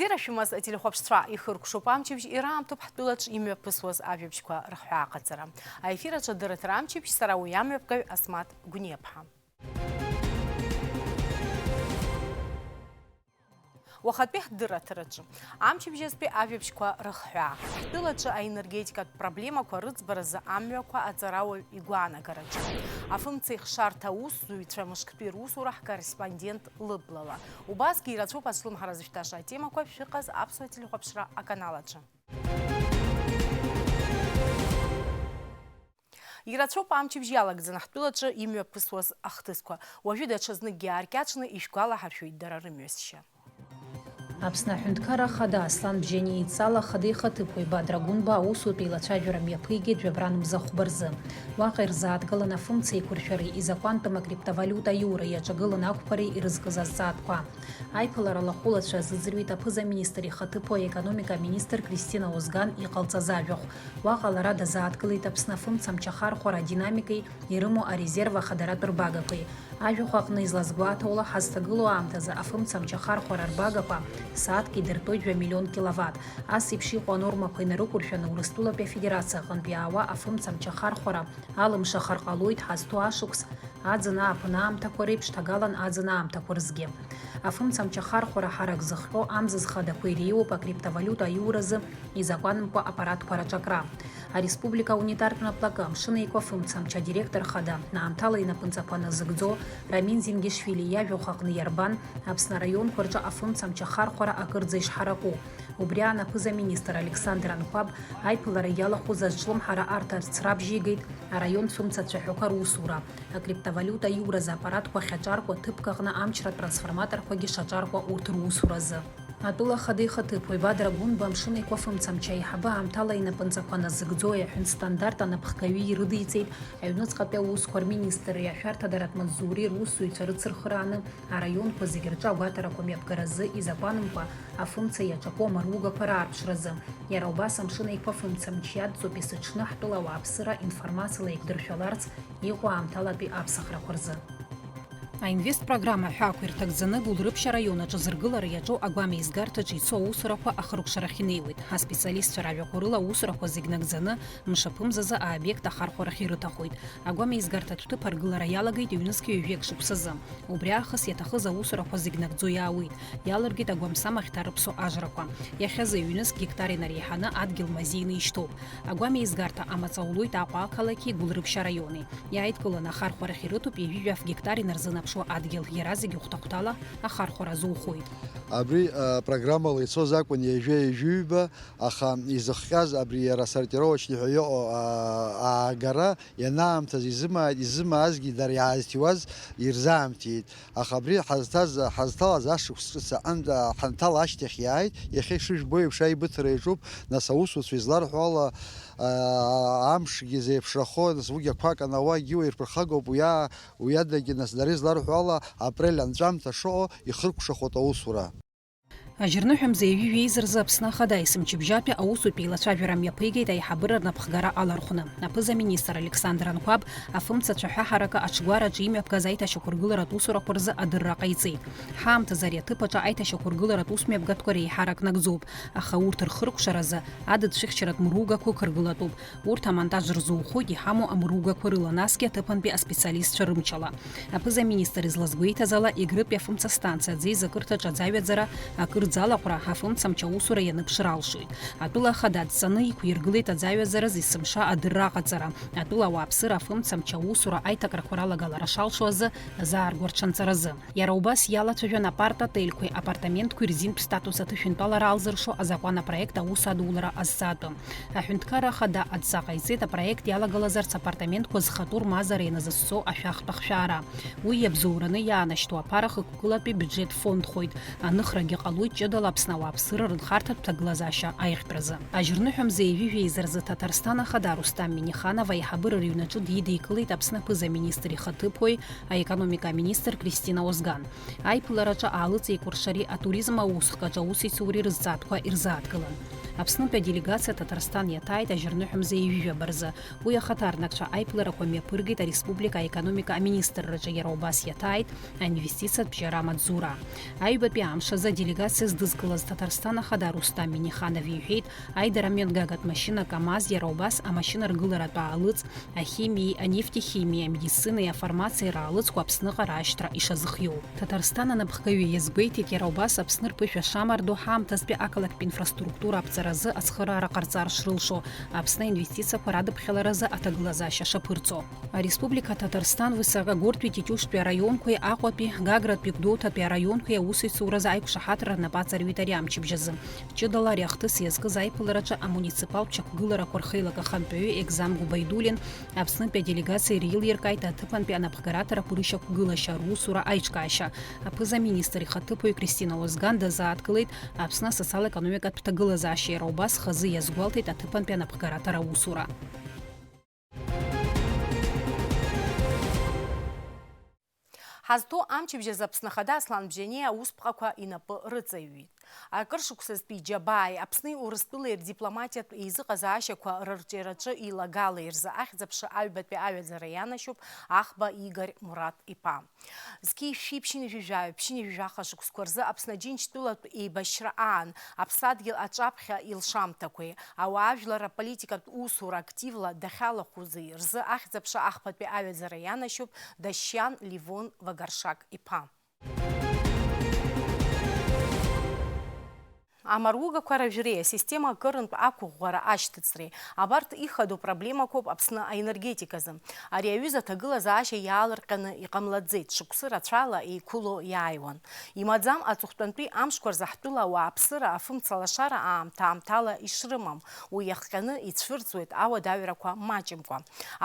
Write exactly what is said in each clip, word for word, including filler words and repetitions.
Бзиара шәымаз, ателехәаԥшцәа, ихыркәшоуп амчыбжь, ираамҭоуп ҳтәылаҿ имҩаԥысуаз ажәабжьқәа рыхҳәаа аҟаҵара. Аефир аҿы адырраҭара амчыбжь, сара уи амҩаԥгаҩ Асмаҭ Гәниаԥҳа. Уахатәи ҳдырраҭараҿы. Амчыбжьазтәи ажәабжьқәа рыхҳәаа. Ҳтәылаҿы аенергетикатә проблемақәа рыӡбаразы амҩақәа аҵарауаҩ игәаанагараҿы. Афымца ихшарҭа аусзуҩцәа мышктәи русура ҳкорреспондент лыблала. Убасгьы ирацәоуп азҿлымҳара зышәҭаша атемақәа шәыҟаз аԥсуа телехәаԥшра аканал аҿы. Ирацәоуп амчыбжь иалагӡаны ҳтәылаҿы имҩаԥысуаз ахҭысқәа. Уажәы даҽазныкгьы ааркьаҿны ишәгәалаҳаршәоит дара рымҩасшьа. Аԥсны Аҳәынҭқарра Ахада Аслан Бжьаниа идҵала ахада ихаҭыԥуаҩ Бадра Гәынба аусутә еилацәажәара мҩаԥигеит жәабран мза хәба рзы. Уаҟа ирзааҭгылан афымца еиқәыршәареи изакәантәым акриптовалиута аиура иаҿагыланы ақәԥареи ирызкыз азҵаатәқәа. Аиԥылара алахәылацәа азыӡырҩит аԥыза-министр ихаҭыԥуаҩ аекономика аминистр Кристина Озган иҟалҵаз ажәахә. Уаҟа лара дазааҭгылеит Аԥсны афымца мчы ахархәара адинамикеи ирымоу арезерв ахадаратә рбагақәеи. Ажәахә аҟны излазгәаҭоу ала, ҳазҭагылоу аамҭазы афымца мчы ахархәара рбагақәа сааҭк идыртәоит жәа миллион киловатт. Ас еиԥш иҟоу анормақәа инарықәыршәаны Урыстәылатәи Афедерациа аҟынтә иаауа афымца мчы ахархәара алымшахар ҟалоит ҳазҭоу ашықәс аӡын ааԥын аамҭақәа реиԥш ҭагалан аӡын аамҭақәа рзгьы. Афымца мчы ахархәара ҳарак зыхҟьо амза зхадақәа иреиуоуп акриптовалиута аиуразы изакәанымкәа аппаратқәа раҿакра. Ареспублика аунитартә наплакы Амшын Еиқәа афымца мчы адиректор хада, аамҭала инапынҵақәа назыгӡо Рамин Зингишвили иажәахә аҟны иарбан Аԥсны араионқәа рҿы афымца мчы ахархәара акырӡа ишҳараку. Убри аан аԥыза-министр Александр Анқәаб аиԥылара иалахәыз азҿлымҳара арҭарц рабжьигеит араион фымца цәаҳәақәа русура, акриптовалиута аиуразы аппаратқәа ахьаҿаркуа ҭыԥк аҟны амчра трансформаторқәагьы шаҿаркуа урҭ русуразы. Атәыла ахада ихаҭыԥуаҩ Бадра Гәынба Амшын Еиқәа афымца мчы аиҳабы аамҭала инапынҵақәа назыгӡо иаҳәын стандарт анапхгаҩы ирыдиҵеит аҩныҵҟатәи аусқәа рминистрреи ашәарҭадаратә маҵзуреи русзуҩцәа рыцырхырааны араионқәа зегьы рҿы агәаҭарақәа мҩаԥгаразы изакәанымкәа афымца иаҿаку амаругақәа раарԥшразы. Иара убас Амшын Еиқәа афымца мчы иадҵоуп есыҽны ҳтәыла ауааԥсыра информациала еиқәдыршәаларц иҟоу аамҭалатәи аԥсахрақәа рзы. Аинвест программа аҳәаақәа ирҭагӡаны Гәылрыԥшь араион аҿы зыргылара иаҿу Агәам еизгарҭаҿы ицо аусурақәа ахыркәшарахь инеиуеит. Аспециалистцәа ражәақәа рыла аусурақәа зегь нагӡаны, мшаԥымзазы аобиект ахархәарахь ирыҭахоит. Агәам еизгарҭатә ҭыԥ аргылара иалагеит ҩнызқьи ҩажәеи шықәсазы. Убри аахыс иаҭахыз аусурақәа зегь нагӡо иаауеит. Иалыргеит агәамсам ахьҭарыԥсо ажрақәа. Иахьазы ҩнызқь гектар инареиҳаны адгьыл мазеины ишьҭоуп. Агәам еизгарҭа амаҵ аулоит Аҟәа ақалақьи Гәылрыԥшь араиони. Иааидкыланы ахархәарахь ирыҭоуп ҩажәи жәаф гектар инарзынаԥшуа адгьыл, иаразнак ихәҭахәҭала ахархәара азухоит. Абри, а, программала ицоз акәын ҩажәи ҩажәи ҩба, аха изыхҟьаз абри иара асортировочный ҳәа иҟоу, а, аагара ианаамҭаз изымааит, изымаазгьы дара иаазҭиуаз ирзаамҭиит. Аха абри ҳазҭаз, ҳазҭалаз ашықәс ҿыц аҟынтә, а, ҳанҭала ашьҭахь иааит, иахьа ишыжәбо еиԥш аибыҭара иаҿуп, нас аусуцәа изларҳәо ала, а, амшгьы зеиԥшрахо, нас уигьы ақәак анауа, егьиуа ирԥырхагоуп, уи а-, уи адагьы, нас дара изларҳәо ала, апрель анҵәамҭа шыҟоу ихыркәшахоит аусура. Ажьырныҳәа мза ҩажәи жәеиза рзы Аԥсны Ахада есымчыбжьатәи аусутә еилацәажәара мҩаԥигеит аиҳабыра рнапхгара алархәны. Аԥыза-министр Александр Анқәаб афымца цәаҳәа ҳаракы аҽгәараҿы имҩаԥгаз аиҭашьақәыргыларатә усурақәа рзы адырра ҟаиҵеит. Ҳаамҭазы ари аҭыԥ аҿы аиҭашьақәыргыларатә усмҩаԥгатәқәа реиҳарак нагӡоуп, аха урҭ рхыркәшаразы адыдшәыхьчаратә мругақәа ықәыргылатәуп. Урҭ амонтаж рзухоит иҳамоу амругақәа рыла, насгьы аҭыԥантәи аспециалистцәа рымчала. Аԥыза-министр излазгәеиҭаз ала, Егрытәи афымца станциа аӡеизакырҭаҿы аӡаҩаӡара, акырӡа алаҟәра, афымцамч аусура ианыԥшыр алшоит. Атәыла ахада адҵаны иқәиргылеит аӡаҩаӡараз есымша адырра аҟаҵара, атәыла ауааԥсыра афымцамч аусура аиҭакрақәа ралагалара шалшо азы азаарго рҽанҵаразы. Иара убас иалацәажәон апарт-отельқәеи апартаментқәеи рзинтә статус аҭышәынтәалара алзыршо азакәан апроект аус адулара азҵаатәы. Аҳәынҭқарра Ахада адҵа ҟаиҵеит апроект иалагалазарц апартаментқәа зхатәу рмазара ианазыцәцо ашәахтә ахшәаара. Уи иабзоураны иаанашьҭуа аԥара хықәкылатәи биуџьет фондхоит. Аныхрагьы ҟалоит ҷыдала Аԥсны ауааԥсыра рынхарҭатә ҭагылазаашьа аиӷьтәразы. Ажьырныҳәа мза ҩажәи жәеиза рзы Ҭаҭарсҭан Ахада Рустам Миниханов аиҳабыра рыҩнаҿы дидикылеит Аԥсны аԥыза-министр ихаҭыԥуаҩ, аекономика аминистр Кристина Озган. Аиԥылараҿы аалыҵеикәыршареи атуризм аусхкаҿы аусеицуреи рызҵаатәқәа ирзааҭгылан. Аԥснытәи аделегациа Ҭаҭарсҭан иаҭааит ажьырныҳәа мза ҩажәижәаба рзы. Уи ахаҭарнакцәа аиԥыларақәа мҩаԥыргеит ареспублика аекономика аминистрраҿы, иара убас иаҭааит аинвестициатә бжьара амаҵзура. Аҩбатәи амш азы аделегациа здызкылаз Ҭаҭарсҭан ахада Рустам Миниханов иҳәеит, аидара мҩаԥгагатә машьына КАМАЗ, иара убас амашьына ргыларатә аалыҵ, ахимиеи, анефтехимиеи, амедицинеи афармациеи раалыҵқәа Аԥсныҟа раашьҭра ишазыхиоу. Ҭаҭарсҭан анапхгаҩы иазгәеиҭеит, иара убас Аԥсны рԥышәа шамардо ҳаамҭазтәи ақалақьтә инфраструктура аԥҵаразы ацхыраара ҟарҵар шрылшо, Аԥсны аинвестициақәа радыԥхьаларазы аҭагылазаашьа шаԥырҵо. Ареспублика Ҭаҭарсҭан Высокогортәи Тетиуштәи араионқәеи Аҟәатәи, Гагратәи Гәдоуҭатәи араионқәеи аусеицуразы аиқәшаҳаҭра рнапы аҵарҩит ари амчыбжь азы. Ҷыдала ари ахҭыс иазкыз аиԥылараҿы амуниципалтә шьақәгыларақәа рхеилак ахантәаҩы Екзам Гәыбаидулин, Аԥснытәи аделегациа иреилиркааит аҭыԥантәи анапхгараҭарақәа рышьақәгылашьа, русура аиҿкаашьа. Аԥыза-министр ихаҭыԥуаҩ Кристина Озган дазааҭгылеит Аԥсны асоциал-економикатә ҭагылазаашьа, иара убас хазы иазгәалҭеит аҭыԥантәи анапхгараҭара аусура. Ҳазҭоу амчыбжь азы Аԥсны Ахада Аслан Бжьаниа аусԥҟақәа инапы рыҵаҩит. Акыр шықәсазтәи иџьабааи Аԥсни Урыстәылеи рдипломатиатә еизыҟазаашьақәа рырҿиараҿы еилагалеи рзы ахьӡ-аԥша аҩбатәи аҩаӡара ианашьоуп Ахба Игорь Мурат-иԥа. Зқьи шәи ԥшьынҩажәи жәаҩа, ԥшьынҩажәи жәаха шықәсқәа рзы Аԥсны Аџьынџьтәылатә еибашьра аан, аԥсадгьыл аҿаԥхьа илшамҭақәеи, ауаажәлар аполитикатә усура активла дахьалахәузеи рзы ахьӡ-аԥша ахԥатәи аҩаӡара ианашьоуп Дашьиан Левон Вагаршак-иԥа. Амаругақәа рыжәреи асистема акырынтә ақәыӷәӷәара ашьҭыҵреи, абарҭ ихадоу проблемақәоуп Аԥсны аенергетиказы. Ари аҩыза аҭагылазаашьа иаалырҟьаны иҟамлаӡеит, шықәсы рацәала еиқәыло иааиуан. Имаӡам аҵыхәтәантәи амшқәа рзы ҳтәыла ауааԥсыра афымца лашара аамҭа-аамҭала ишрымам, уи иахҟьаны ицәырҵуеит ауадаҩрақәа маҷымкәа.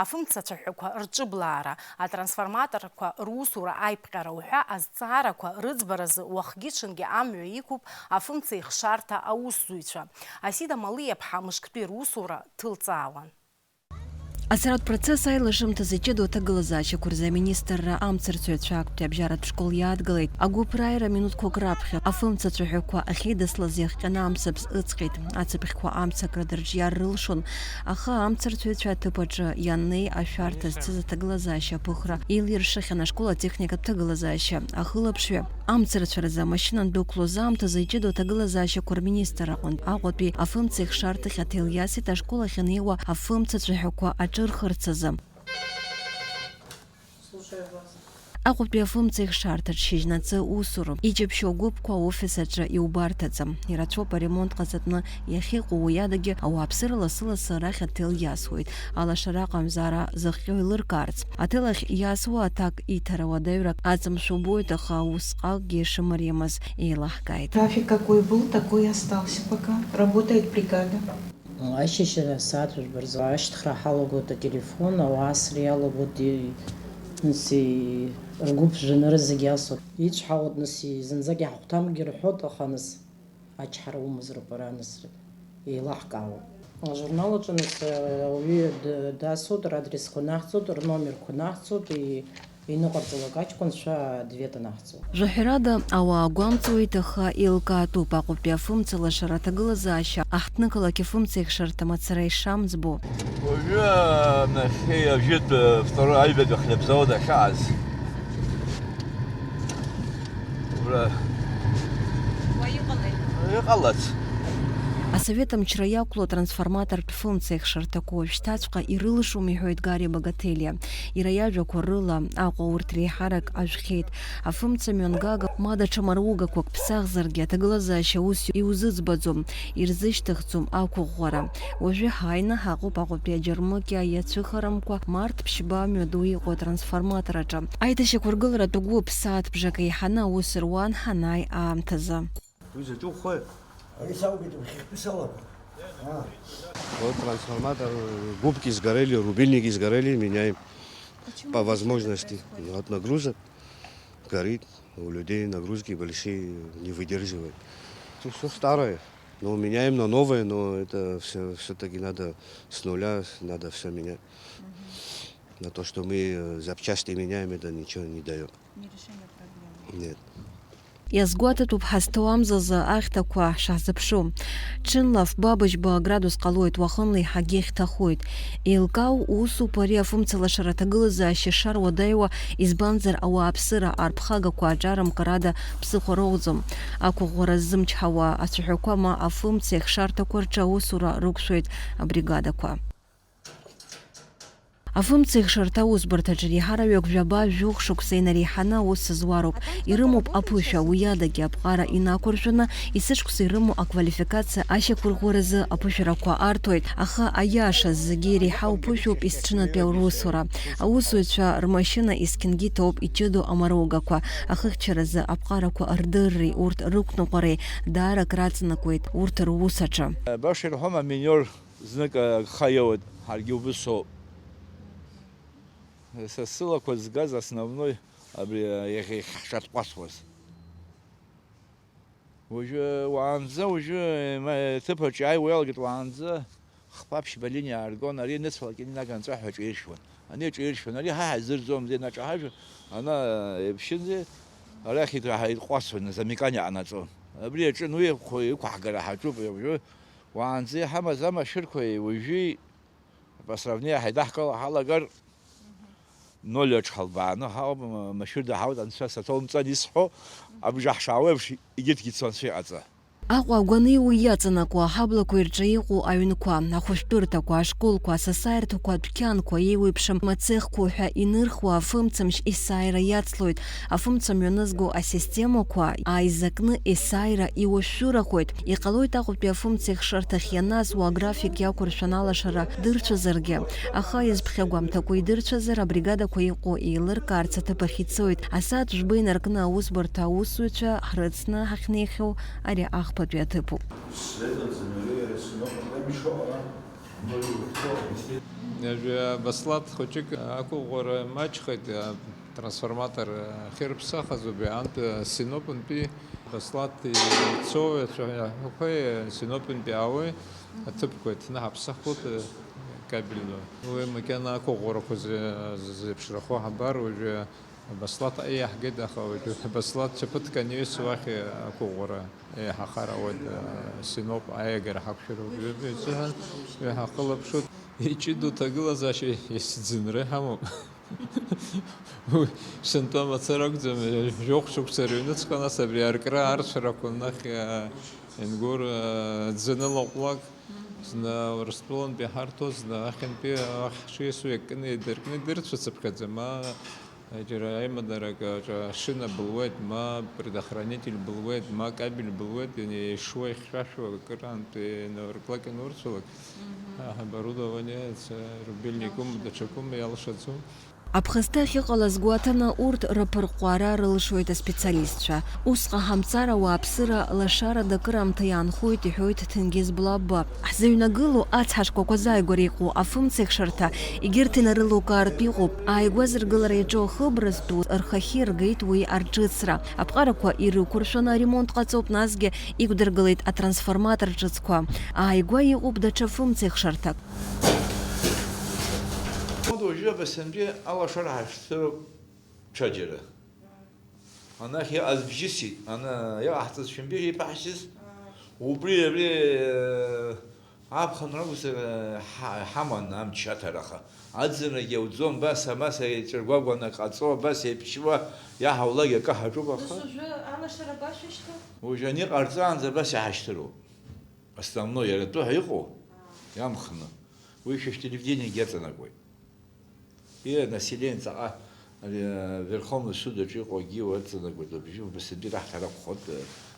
Афымца цәаҳәақәа рҿыблаара, атрансформаторқәа русура аиԥҟьара уҳәа азҵаарақәа рыӡбаразы уахгьы-ҽынгьы амҩа иқәуп афымцеихшарҭа аусзуҩцәа. Асида Малиаԥҳа мышктәи русура ҭылҵаауан. Асаратә процесс аилашымҭазы иҷыдоу аҭагылазаашьақәа рзы аминистрра амцарцәаҩцәа актәи абжьаратә школ иаадгылеит. Агәыԥрааира минуҭқәак раԥхьа афымца цәаҳәақәа ахьеидыслаз иахҟьаны амцабз ыҵҟьеит. Ацыԥхьқәа амца акрыдырҿиар рылшон, аха амцарцәаҩцәа аҭыԥ аҿы ианнеи ашәарҭа зцыз аҭагылазаашьа аԥыхра еилиршахьан ашкол атехникатә ҭагылазаашьа ахылаԥшҩы. Амцарцәаразы амашьына андәықәлоз аамҭазы иҷыдоу аҭагылазаашьақәа рминистр аҟынтә Аҟәатәи афымцеихшарҭахь аҭел иасит ашкол ахь анеиуа афымца цәаҳәақәа аҿырхырц азы. Слушаю вас. Аҟәатәи афымцеихшарҭаҿ шьыжьнаҵы усуроуп. Иҷаԥшьоу агәыԥқәа аофис аҿы иубарҭаӡам. Ирацәоуп аремонт ҟаҵатәны иахьыҟоу, уи адагьы ауааԥсыра лассы-лассы арахь аҭел иасуеит, алашара аҟамзаара зыхҟьо еилыркаарц. Аҭел ахь иасуа аҭак иҭара уадаҩрак аҵамшәа убоит, аха усҟакгьы ишымариамыз еилаҳкааит. График какой был, такой и остался пока. Работает бригада. Ашьыжьра асааҭ жәба рзы ашьҭыхра ҳалагоит ателефон, ауаа асра иалагоит, и-, нас, и-, ргәы ԥжәаны рызегь асуеит. Ицәҳауеит, нас, и-, зынӡак иаҳхәҭамгьы рҳәоит, аха, нас, ачҳара умазароуп ара, нас, еилаҳкаауеит. Ажурнал аҿы, нас, ауаҩы д-, дасуеит, радресқәа наҳҵоит, рномерқәа наҳҵоит, и-, Иныҟарҵалак аҷкәынцәа адвет анаҳҵо. Жәаҳәарада, ауаа гәамҵуеит, аха еилкаатәуп Аҟәатәи афымца лашара аҭагылазаашьа аҳҭнықалақь афымцеихшарҭа мацара ишамӡбо. Уажәы, нахьхьи ажәытә, второй аҩбатәи ахлебзавод ахьааз. Ура. Уа иҟалеи? Иҟалац. Асовет амчра иақәлоу атрансформатортә фымцеихшарҭақәа уажәшьҭаҵәҟьа ирылшом, иҳәоит Гари Багателиа. Иара иажәақәа рыла, Аҟәа урҭ реиҳарак ажәхьеит. Афымца мҩангага ма даҽа маругақәак ԥсахзаргьы, аҭагылазаашьа ус иузыӡбаӡом, ирзышьҭыхӡом ақәыӷәӷәара. Уажәы ҳааины ҳаҟоуп Аҟәатәи аџьармыкьа иацәыхарамкәа март ԥшьба мҩаду иҟоу атрансформатор аҿы. Аиҭашьақәыргыларатә гәыԥ сааҭ бжак еиҳаны аус руан ҳанааи аамҭазы. Уи заҵәы ухои? Ари саугеит, ухьыхьтәы салагон. А. Вот трансформатор, губки сгорели, рубильники сгорели, меняем. Почему? По возможности. От нагрузок горит, у людей нагрузки большие, не выдерживает. Тут всё старое. Но меняем на новое, но это всё, всё-таки надо с нуля, надо всё менять. Мгм. На то, что мы, э, запчасти меняем, это ничего не даёт. Не решение проблемы. Нет. Иазгәаҭатәуп ҳазҭоу амзазы ахьҭақәа шаҳзыԥшу. Ҽынла фба-быжьба градус ҟалоит, уахынла еиҳагьы ихьҭахоит. Еилкаау усуп ари афымцалашара аҭагылазаашьа шаруадаҩуа, избанзар ауааԥсыра арԥхагақәа аҿарымкрада ԥсыхәа роуӡом. Ақәыӷәӷәара ззымчҳауа ацәаҳәақәа ма афымцеихшарҭақәа рҿы аусура рықәшәоит абригадақәа. Афымцеихшарҭа аусбарҭаҿы реиҳараҩык жәаба-жәохә шықәса инареиҳаны аус зуароуп. Ирымоуп аԥышәа, уи адагьы аԥҟара инақәыршәаны, есышықәса ирымоу аквалификациа ашьақәырӷәӷәаразы аԥышәарақәа арҭоит, аха аиаша зегьы иреиҳау ԥышәоуп есҽынатәи аусура. Аусзуҩцәа рмашьына есқьынгьы иҭоуп иҷыдоу амаругақәа, ахыхьчаразы аԥҟарақәа рдырреи урҭ рықәныҟәареи даара акраҵанакуеит урҭ рус аҿы. Баша ирҳәома, миниор? Знык агха иоуеит, ҳаргьы убыс ауп. Са сылақәа згаз основной абри иахьа иахьҳҿаҭҟәасуаз. Уажәы уаанӡа, уажәы ма-, ҭыԥаҿ иааиуа иалагеит, уаанӡа хԥа-ԥшьба линиа ааргон, ари аныцәалак инаган ҵәаҳәа ҿаиршьуан. Ани ҿаиршьуан, ари ҳа ҳаизырӡомзи, наҿаҳажәа, ана еиԥшьынзи, арахь иҭ-, ҳаиҟәасуан, замекан иҟанаҵон. Абри аҿын уи иқәҳгара ҳаҿуп, уажәы уаанӡа иҳамаз амашәырқәеи уажәи По сравнению ҳаидаҳкыло ҳалагар, ноль аҿ ҳалбааны ҳауп, машәырда ҳауит, анцәа саҭоумҵан исҳәо, абжа ҳшаауеиԥш, егьырҭгьы цон шәеиҟаҵа. Аҟәа агәаныҩ уи иаҵанакуа, аҳаблақәа ирҿы иҟоу аҩнқәа, ахәышәтәырҭақәа, ашколқәа, асасааирҭақәа, адәқьанқәа, еиуеиԥшым мацеихқәоу ҳәа инырхуа афымцамч есааира иацлоит. Афымца мҩанызго асистемақәа ааизакны есааира иуашәшәырахоит. Иҟалоит Аҟәатәи афымцеихшарҭахь ианазуа аграфик иақәыршәаны алашара дырцәазаргьы, аха иазԥхьагәамҭакәа идырцәазар, абригадақәа иҟоу еилыркаарц аҭыԥ ахь ицоит. Асааҭ жәба инаркны аусбарҭа аусзуҩцәа ҳрыцны ҳахьнеихьоу ари ахԥатәи аҭыԥуп. Абаслаҭ хәыҷык ақәыӷәӷәара маҷхеит, а, трансформатор ахьырԥсахыз убри аҟынтә, а, Синопынтәи Баслаҭ ицои ацәаҳәақәеи Синопынтәи аауеи аҭыԥқәа иҭны ҳаԥсахуеит, а, кабельно. Уи макьана ақәыӷәӷәарақәа зе-, зеиԥшрахо ҳабар, уажәы Баслаҭ иаҳгеит, аха уажәы Баслаҭ ԥыҭк аниҩс уахь ақәыӷәӷәара еиҳахар ауеит, а, Синоп аиагара ҳақәшәароуп. Ҩажәа изыҳәан уи ҳахылаԥшуеит. Иҷыдоу ҭагылазаашьа есӡынра иҳамоуп. Уи сынтәа мацара акәӡам, жәохә шықәса рыҩныҵҟа, нас абри аркра арцәарақәа нахь, а, Енгәыр, а, ӡаны лаҟәлак, зны Урыстәылантәи ҳарҭо, зны ахьынтәи ахь шиасуа иакны идыркны идырцәацыԥхьаӡа, ма џьара аимадарак аҿы ашина былуеит, ма предохранитель былуеит, ма кабель былуеит, иани-, ишуа ихьшәашәо акыраамҭа инурклак, инурцәалак, Мгм. А, оборудование, ц-, рубильникум, даҽакум иалшаӡом. Аԥхасҭа ахьыҟалаз гәаҭаны, урҭ рыԥырҟәара рылшоит аспециалистцәа. Ус ҟаҳамҵар, ауааԥсыра лашарада акыраамҭа иаанхоит, иҳәоит Ҭенгиз Блабба. Ҳзыҩнагылоу ацҳа шкәакәа азааигәара иҟоу афымцеихшарҭа, егьырҭ инарылукаартә иҟоуп. Ааигәа зыргылара иаҿу ахыбра зтәу рхахьы иргеит уи арҿыцра. Аԥҟарақәа ирықәыршәаны аремонт ҟаҵоуп, насгьы иқәдыргылеит атрансформатор ҿыцқәа. Ааигәа иҟоуп даҽа фымцеихшарҭак. Уажәы Абасынтәи алашара ҳашәҭыроуп ҽаџьара. Анахь иҟаз бжьысит, ана-, иҟаҳҵаз шәымбеижьеи иԥаҳшьыз? Убри, абри, э, аԥхынра акәзар, э, ҳа-, ҳаман амч аҭараха. Аӡынрагьы ауӡом, абас, абас еиҵаргәагәаны ҟаҵо, абас еиԥшьуа иаҳаулак акы ҳаҿуп, аха. Нас уажәы алашара абашәышьҭоу? Уажәы ани ҟарҵаанӡа абас иҳашьҭыроуп. Основной иара атәы ҳәа иҟоу, иамхны. Уи шәа шәтелевидениагьы иаҵанакуеит. Иара население ҵаҟа, ари, Верховный суд аҿы иҟоугьы уаҵанакуеит, абжьы убасынтәи раҳҭар акәхоит,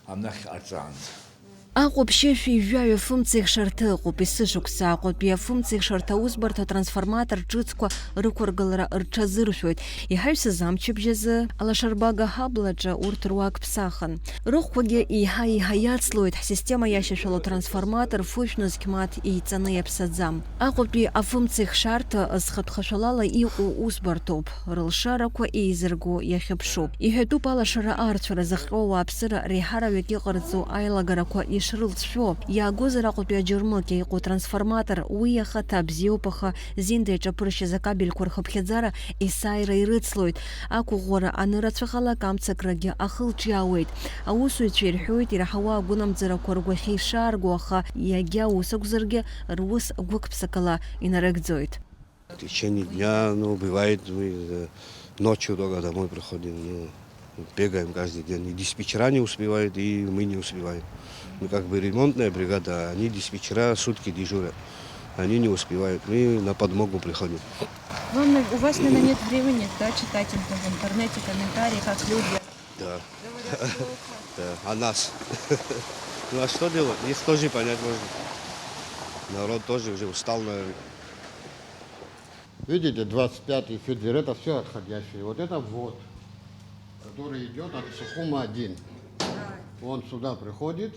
анахь ҟарҵаанӡа. Аҟәа ԥшьышәи жәаҩа фымцеихшарҭа ыҟоуп, есышықәса Аҟәатәи афымцеихшарҭа аусбарҭа трансформатор ҿыцқәа рықәыргылара рҽазыршәоит. Иҳаҩсыз амчыбжь азы, алашарбага ҳаблаҿы урҭ руак ԥсахын. Рыхәқәагьы еиҳа-еиҳа иацлоит, ҳсистема иашьашәало трансформатор фышә нызқь маҭ еиҵаны иаԥсаӡам. Аҟәатәи афымцеихшарҭа зхатә хашәалала иҟоу усбарҭоуп, рылшарақәа еизырго иахьыԥшуп. Иҳәатәуп алашара арцәара зыхҟьо ауааԥсыра реиҳараҩык иҟарҵо аилагарақәа иш- Шрылҵшәо, иаагозар Аҟәатәи аџьармыкьа иҟоу трансформатор, уи ахаҭа бзиоуп, аха зинда иаҿаԥыршьаз акабельқәа рхыԥхьаӡара есааира ирыцлоит. Ақәыӷәӷәара анырацәахалак, амцакрагьы ахылҿиаауеит. Аусзуҩцәа ирҳәоит, ираҳауа агәынамӡарақәа ргәахьы ишаарго, аха иагьа ус акәзаргьы, рус гәык-ԥсыкала инарыгӡоит. В течение дня, ну, бывает, мы э, ночью только домой приходим, ну, бегаем каждый день. И диспетчера не успевают, и мы не успеваем. Мы как бы ремонтная бригада, а они диспетчера сутки дежурят. Они не успевают, мы на подмогу приходим. Вам, у вас, наверное, нет времени, да, читать там в интернете комментарии, как люди Да, говорят плохо. Да, о нас. Ну а что делать? Их тоже понять можно. Народ тоже уже устал, наверное. Видите, двадцать пятый фидер, это все отходящее. Вот это вот, который идет от Сухума один. Он сюда приходит,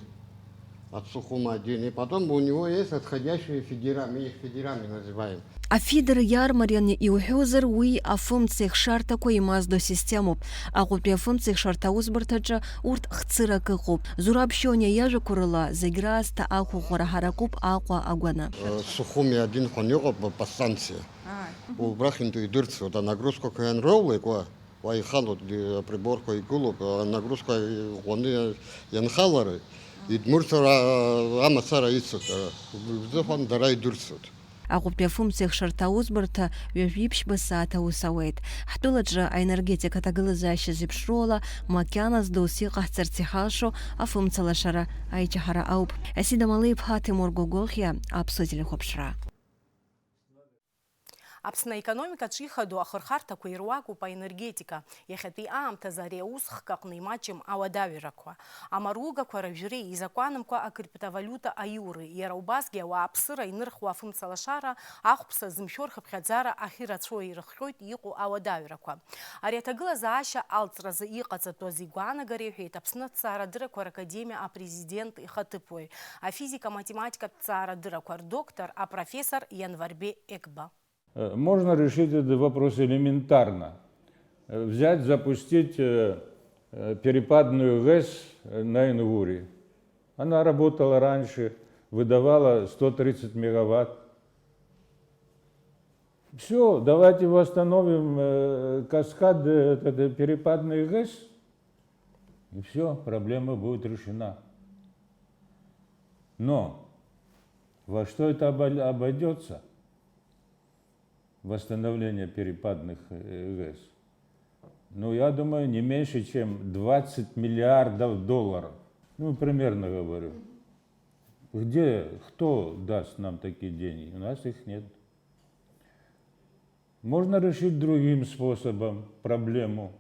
от Сухума один, и потом у него есть отходящие фидера, мы их фидерами называем. Афидер иаармарианы иуҳәозар, уи афымца ихшарҭақәа имаздо системоуп. Аҟәатәи афымца ихшарҭа аусбарҭаҿы урҭ хцырак ыҟоуп. Зураб Шьониа иажәақәа рыла, зегь раасҭа ақәыӷәӷәара ҳаракуп Аҟәа агәаны. Сухуми один хон иҟоуп подстанциа. Убрахь интәи идырцоит, анагрузқәақәа ианроулеит, уа, уа ихалоит, априборқәа игылоуп, анагрузқәа ӷәӷәаны ианхалари, идмырцәар амацара ицуп, убзыфан дара идырцоит. Аҟәатәи афымца ихшарҭа аусбарҭа ҩажәиԥшьба сааҭ аус ауеит. Ҳтәылаҿы аенергетикатә аҭагылазаашьа зеиԥшроу ала макьаназ досс иҟаҳҵарц иҳалшо афымца лашара аиҷаҳара ауп. Асида Малеи-иԥҳа, Тимур Гогохиа, Аԥсуа телехәаԥшра. Аԥсны аекономикаҿы ихадоу ахырхарҭақәа ируакуп аенергетика. Иахьатәи аамҭазы ари аус хкы аҟны имаҷым ауадаҩрақәа. Амаругақәа рыжәреи изакәанымкәа акриптовалиута аиуреи, иара убасгьы ауааԥсыра инырхуа афымцалашара ахәԥса зымшәо рхыԥхьаӡара ахьырацәоу ирыхҟьоит иҟоу ауадаҩрақәа. Ари аҭагылазаашьа алҵразы иҟаҵатәу азы игәаанагареи ҳәеит Аԥсны аҭҵаарадыррақәа ракадемиа апрезидент ихаҭыԥуаҩ, афизика-математикатә ҭҵаарадыррақәа рдоктор, апрофессор Ианварбеи Егба. Можно решить этот вопрос элементарно. Взять, запустить перепадную ГЭС на Ингуре. Она работала раньше, выдавала сто тридцать мегаватт. Все, давайте восстановим каскад перепадных ГЭС, и все, проблема будет решена. Но во что это обойдется? Восстановление перепадных ГЭС. Ну, я думаю, не меньше, чем двадцать миллиардов долларов. Ну, примерно говорю. Где, кто даст нам такие деньги? У нас их нет. Можно решить другим способом проблему.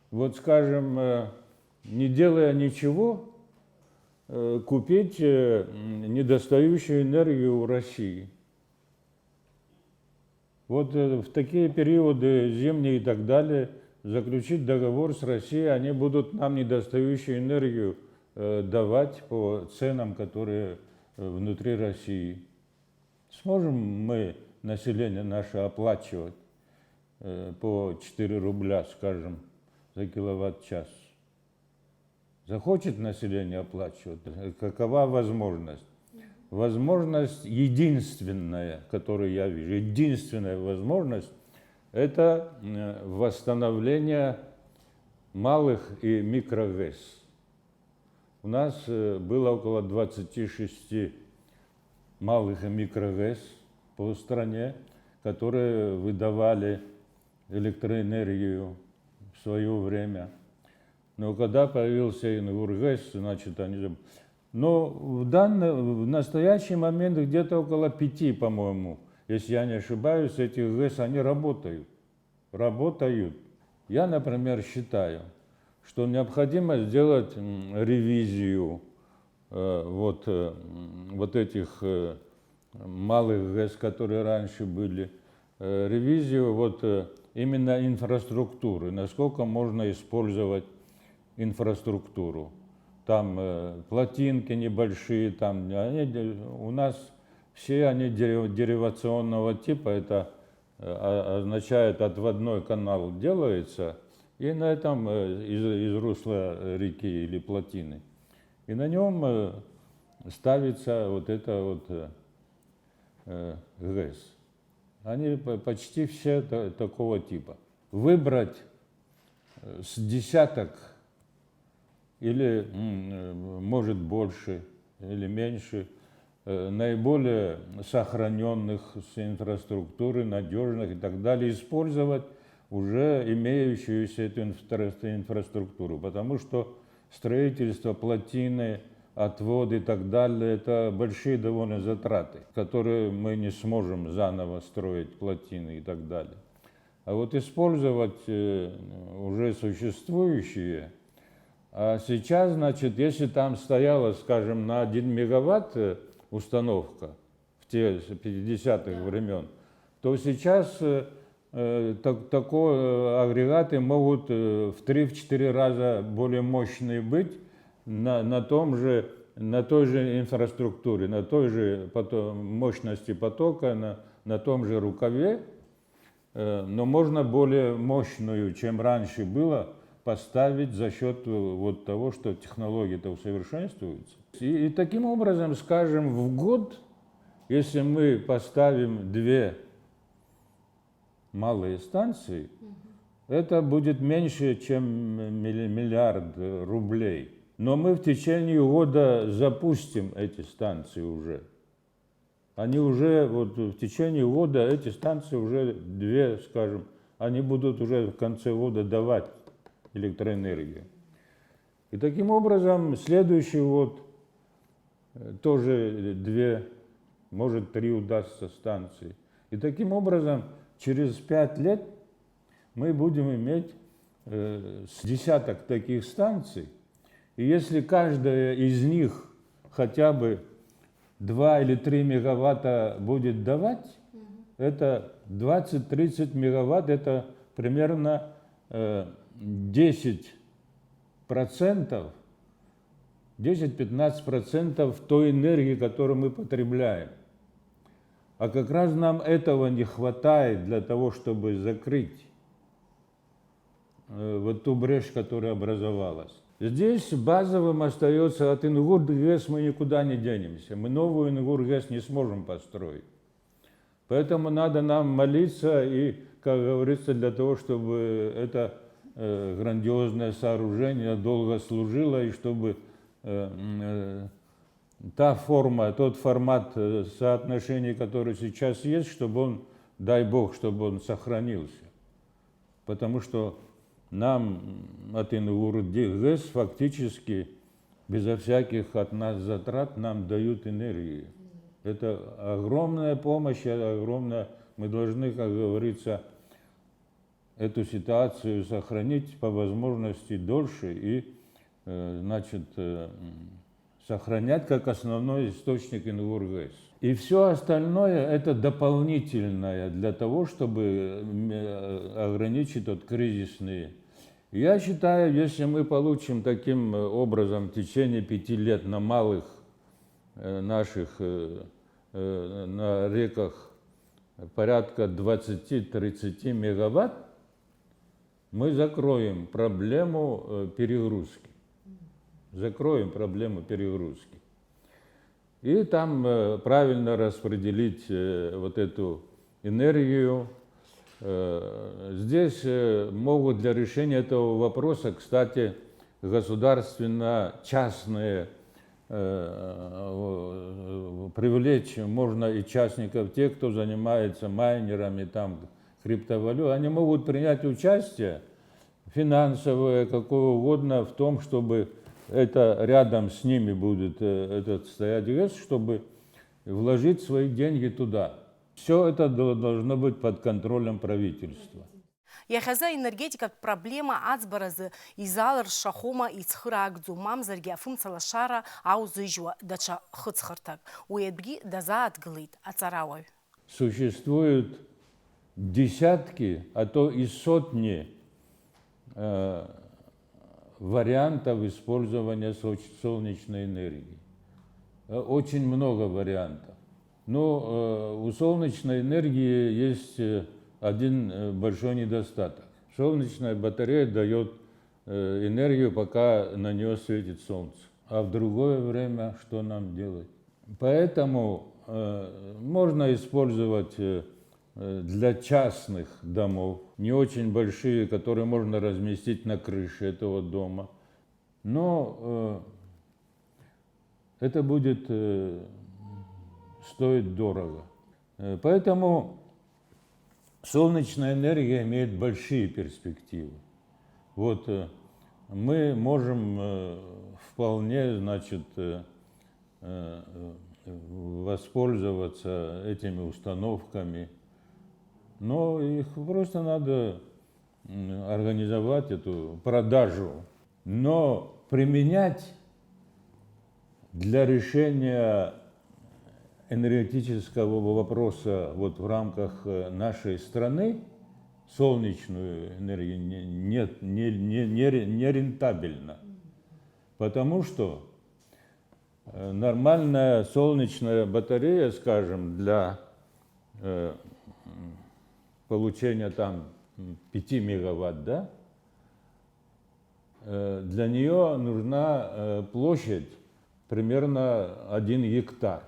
Вот, скажем, не делая ничего, купить недостающую энергию у России. Вот в такие периоды зимние и так далее заключить договор с Россией, они будут нам недостающую энергию давать по ценам, которые внутри России. Сможем мы население наше оплачивать по четыре рубля, скажем, за киловатт-час? Захочет население оплачивать? Какова возможность? Возможность единственная, которую я вижу, единственная возможность, это восстановление малых и микро-ГЭС. У нас было около двадцати шести малых и микро-ГЭС по стране, которые выдавали электроэнергию в свое время. Но когда появился Ингургес, значит, они же... Но в данный, в настоящий момент где-то около пяти, по-моему, если я не ошибаюсь, этих ГЭС, они работают. Работают. Я, например, считаю, что необходимо сделать ревизию э, вот, э, вот этих э, малых ГЭС, которые раньше были, э, ревизию вот э, именно инфраструктуры, насколько можно использовать инфраструктуру. Там э, плотинки небольшие, там они, у нас все они деривационного типа, это э, означает отводной канал делается, и на этом э, из, из русла реки или плотины. И на нем э, ставится вот это вот э, э, ГЭС. Они по- почти все та- такого типа. Выбрать э, с десяток или, м, э, может, больше или меньше э, наиболее сохраненных с инфраструктуры, надежных и так далее, использовать уже имеющуюся эту инфра- инфраструктуру, потому что строительство плотины, отвод и так далее, это большие довольно затраты, которые мы не сможем заново строить плотины и так далее. А вот использовать э, уже существующие, а сейчас, значит, если там стояла, скажем, на один мегаватт э, установка в те пятидесятых времен, то сейчас э, э, так, такое э, агрегаты могут э, в три-четыре раза более мощные быть на, на том же, на той же инфраструктуре, на той же пото- мощности потока, на, на том же рукаве, э, но можно более мощную, чем раньше было, поставить за счет э, вот того, что технологии-то усовершенствуются. И, и таким образом, скажем, в год, если мы поставим две малые станции, это будет меньше, чем милли- миллиард э, рублей. Но мы в течение года запустим эти станции уже. Они уже, вот в течение года эти станции уже две, скажем, они будут уже в конце года давать электроэнергию. И таким образом, следующий год э, тоже две, может, три удастся станции. И таким образом, через пять лет мы будем иметь э, с десяток таких станций. И если каждая из них хотя бы два или три мегаватта будет давать, это двадцать-тридцать мегаватт, это примерно э, десять процентов, десять-пятнадцать процентов той энергии, которую мы потребляем. А как раз нам этого не хватает для того, чтобы закрыть э, вот ту брешь, которая образовалась. Здесь базовым остается, от Ингур ГЭС мы никуда не денемся. Мы новую Ингур ГЭС не сможем построить. Поэтому надо нам молиться и, как говорится, для того, чтобы это э, грандиозное сооружение долго служило и чтобы э, м, э, та форма, тот формат э, соотношений, который сейчас есть, чтобы он, дай Бог, чтобы он сохранился. Потому что нам от Ингур ГЭС фактически безо всяких от нас затрат нам дают энергию. Это огромная помощь, огромная. Мы должны, как говорится, эту ситуацию сохранить по возможности дольше и, э, значит, э, сохранять как основной источник Ингур ГЭС. И все остальное это дополнительное для того, чтобы э, ограничить от кризисные. Я считаю, если мы получим таким э, образом в течение пяти лет на малых э, наших, э, э, на реках порядка двадцати-тридцати мегаватт, мы закроем проблему э, перегрузки. Закроем проблему перегрузки. И там э, правильно распределить э, вот эту энергию. Э, Здесь э, могут для решения этого вопроса, кстати, государственно-частные э, привлечь можно и частников, те, кто занимается майнерами, там, криптовалют, они могут принять участие финансовое, какое угодно, в том, чтобы это рядом с ними будет э, этот стоять ГЭС, чтобы вложить свои деньги туда. Все это дол- должно быть под контролем правительства. Иахьазы аенергетикатә проблема аӡбаразы изалыршахома ицхыраагӡоу, мамзаргьы афымцалашара аузыжьуа даҽа хыҵхырҭак. Уи атәгьы дазааҭгылеит аҵарауаҩ. Существуют десятки, а то и сотни э, вариантов использования соч- солнечной энергии. Э, Очень много вариантов. Но э, у солнечной энергии есть э, один э, большой недостаток. Солнечная батарея дает э, энергию, пока на нее светит солнце. А в другое время что нам делать? Поэтому э, можно использовать э, э, для частных домов, не очень большие, которые можно разместить на крыше этого дома. Но э, это будет э, стоить дорого. Э, Поэтому солнечная энергия имеет большие перспективы. Вот э, мы можем э, вполне, значит, э, э, воспользоваться этими установками, но их просто надо м, организовать эту продажу. Но применять для решения энергетического вопроса вот в рамках э, нашей страны солнечную энергию не, нет, не, не, не, ре- не рентабельно. Потому что э, нормальная солнечная батарея, скажем, для э, м, получения там м, пяти мегаватт, да, э, для нее нужна э, площадь примерно один гектар,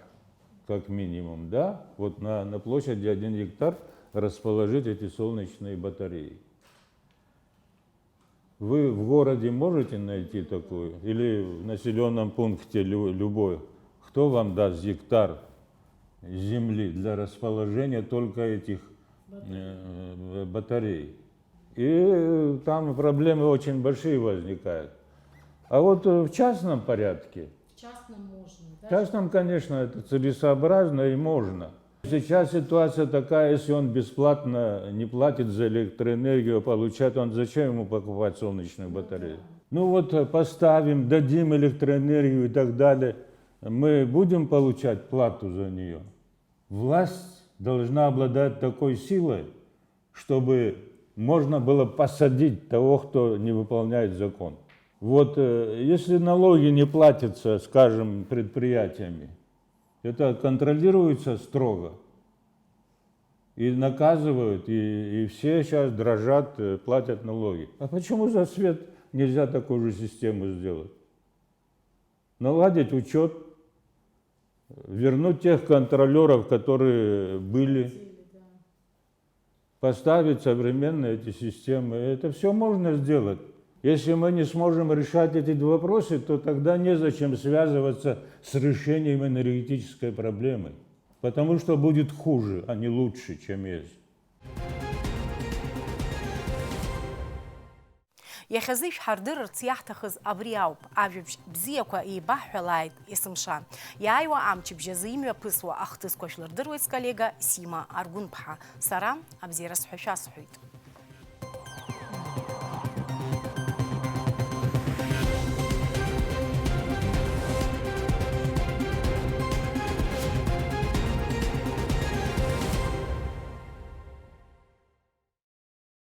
как минимум, да? Вот на, на площади один гектар расположить эти солнечные батареи. Вы в городе можете найти такую? Или в населенном пункте лю- любой? Кто вам даст гектар земли для расположения только этих э, батарей? И там проблемы очень большие возникают. А вот э, в частном порядке, В частном можно, в частном, конечно, это целесообразно и можно. Сейчас ситуация такая, если он бесплатно не платит за электроэнергию, а получает, он зачем ему покупать солнечную батарею? Ну вот э, поставим, дадим электроэнергию и так далее, мы будем получать плату за нее? Власть должна обладать такой силой, чтобы можно было посадить того, кто не выполняет закон. Вот э, если налоги не платятся, скажем, предприятиями, это контролируется строго. И наказывают, и, и все сейчас дрожат, э, платят налоги. А почему за свет нельзя такую же систему сделать? Наладить учет, вернуть тех контролеров, которые были, поставить современные эти системы. Это все можно сделать. Если мы не сможем решать эти два вопроса, то тогда незачем связываться с решением энергетической проблемы. Потому что будет хуже, а не лучше, чем есть. Иахьазы ишәҳардырырц иаҳҭахыз абри ауп, ажәабжь бзиақәа еибаҳҳәалааит есымша. Иааиуа амчыбжь азы имҩаԥысуа ахҭысқәа шәлырдыруеит сколлега Сима Аргәынԥҳа. Сара абзиара сҳәашьа сҳәоит.